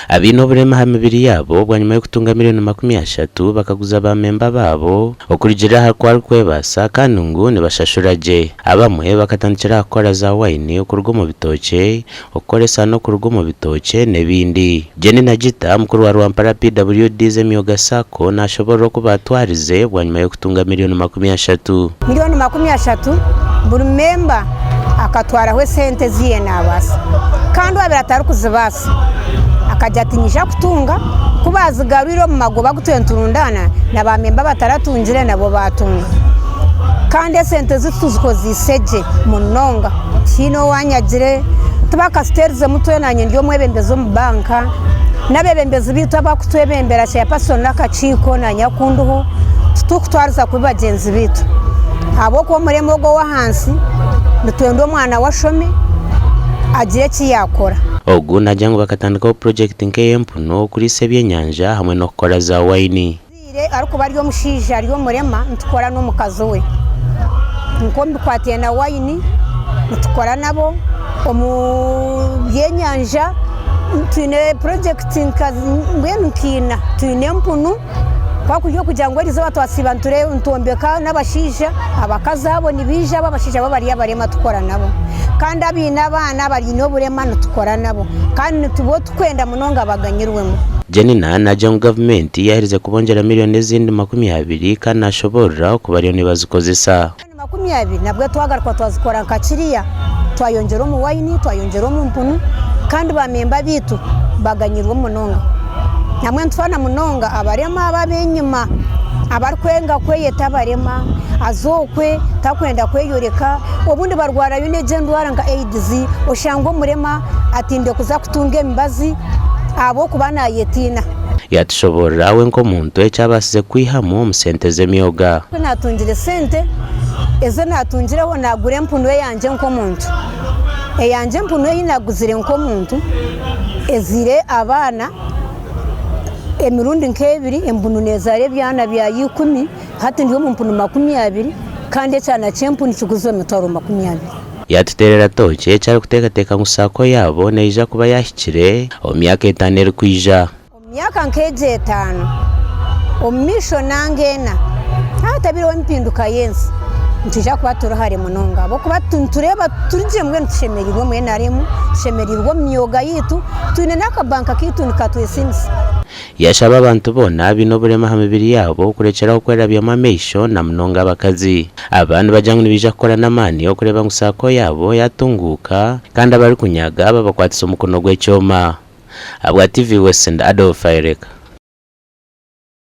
Abaine oburema aha mibiri yaabo bwanyima y'okutunga milioni 30 bakaguza ba memba baabo okurugiirira aha ku arikwebaasa kandi ngu nibashashura gye. Abamwe bakatandikira aha kukora za wayini okuruga omu bitookye, okukora esaano okuruga omu bitookye n'ebindi. Jenny Nagita, mukuru wa Rwampara PWDs Emyoga Sacco nashoborora oku baatwarize bwanyima y'okutunga milioni 30. Milioni 30 buri memba akatwaraho esente ezi naabaasa kandi owaabaire atarikuzibaasa Akagira ati, Niinyija kutunga. Ku baazigarwire omu magoba agu twena niturundaana, na baamemba abataratungire nabo baatunga. Kandi esente zaitu tuzikozeise gye munonga. Tihaine owaanyagire, tibakatuteerize mutwe, naanye ndi omwebembezi omu banka. N'abeebembezi baitu abarikutwebembera, chairperson n'akakiiko naanye aku ndiho, titurikutwariza kubi bagyenzi baitu. Ahabw'okuba omurema ogwo ow'ahansi nitwenda omwana we ashome, agire eki yaakora. Ogu naagira ngu bakatandikaho purogyekiti nk'ey'empunu, okuriisa ebyenyanja hamwe n'okukora za wayini. Omuzaire arikuba ari omushaija ari omurema nitukora n'omukazi we. Nk'omu bikwataine na wayini nitukora nabo, omu byenyanja twine purogyekiti nka mbwenu nka ina. Twine empunu. Kwakuri okugira ngu erizooba twasiiba nitwombeka n'abashaija, abakazi abo nibaija abo abashaija bo bari abarema tukora nabo. Kandi abaine abaana abaine oburema nitukora nabo kandi nituba tukwenda munonga baganyirwemu. Jenina naagira ngu gavumenti yaaherize kubongyera milioni ezindi 20 kandi naashoboorora oku bariyo nibazikozesa. 20 nabwo twagaruka twazikora nka kiriya, twayongyera omu wayini, twayongyera omu mpunu kandi ba memba baitu baganyirwe munonga. Nambwenu nitufana munonga abarema abo ab'enyima abarikwenda kweyeta abarema aza okwe tarikwenda kweyoreka obundi barwarayo n'egyo endwara nka AIDS oshanga omurema atiinire kuza kutunga emibazi ahabw'okuba nayetiina. Yaatushoboorora we nk'omuntu eki abaasize kwihamu omu sente z'emyoga. Ku naatungire sente ezi naatungireho naagura empunu eyangye nk'omuntu. Eyangye empunu ei naaguzire nk'omuntu ezaire abaana emirundi nk'ebiri, empunu neezaara ebyana byayo ikumi, hati ndi omu mpunu 20 kandi ekyana ky'empunu kiguzirwe emitwaro 20. Yaatuteerera tooki eki arikuteekateeka ngu saako yaabo neija kuba yaahikire omu myaka etaano erikwija. Omu myaka nk'egyo etaano omu maisho nanga ena, hatabireho empinduka y'ensi, nitwija kuba turi hare munonga ahabw'okuba nitureeba turi gye mbwenu tushemereirwe omu NRM, tushemereirwe omu myoga yaitu, twine n'akabanka kaitu nikatwesiimisa. Yashaba abantu boona abaine oburema aha mibiri yaabo kurekyeraho kwerabyamu amaisho na munonga abakazi. Aba nibagira ngu nibaija kukora n'amaani okureeba ngu saako yaabo yatunguuka kandi abarikunyaga babakwatisa omukono gw'ekyoma. Ahabwa TV West ndi Adolf Aireka.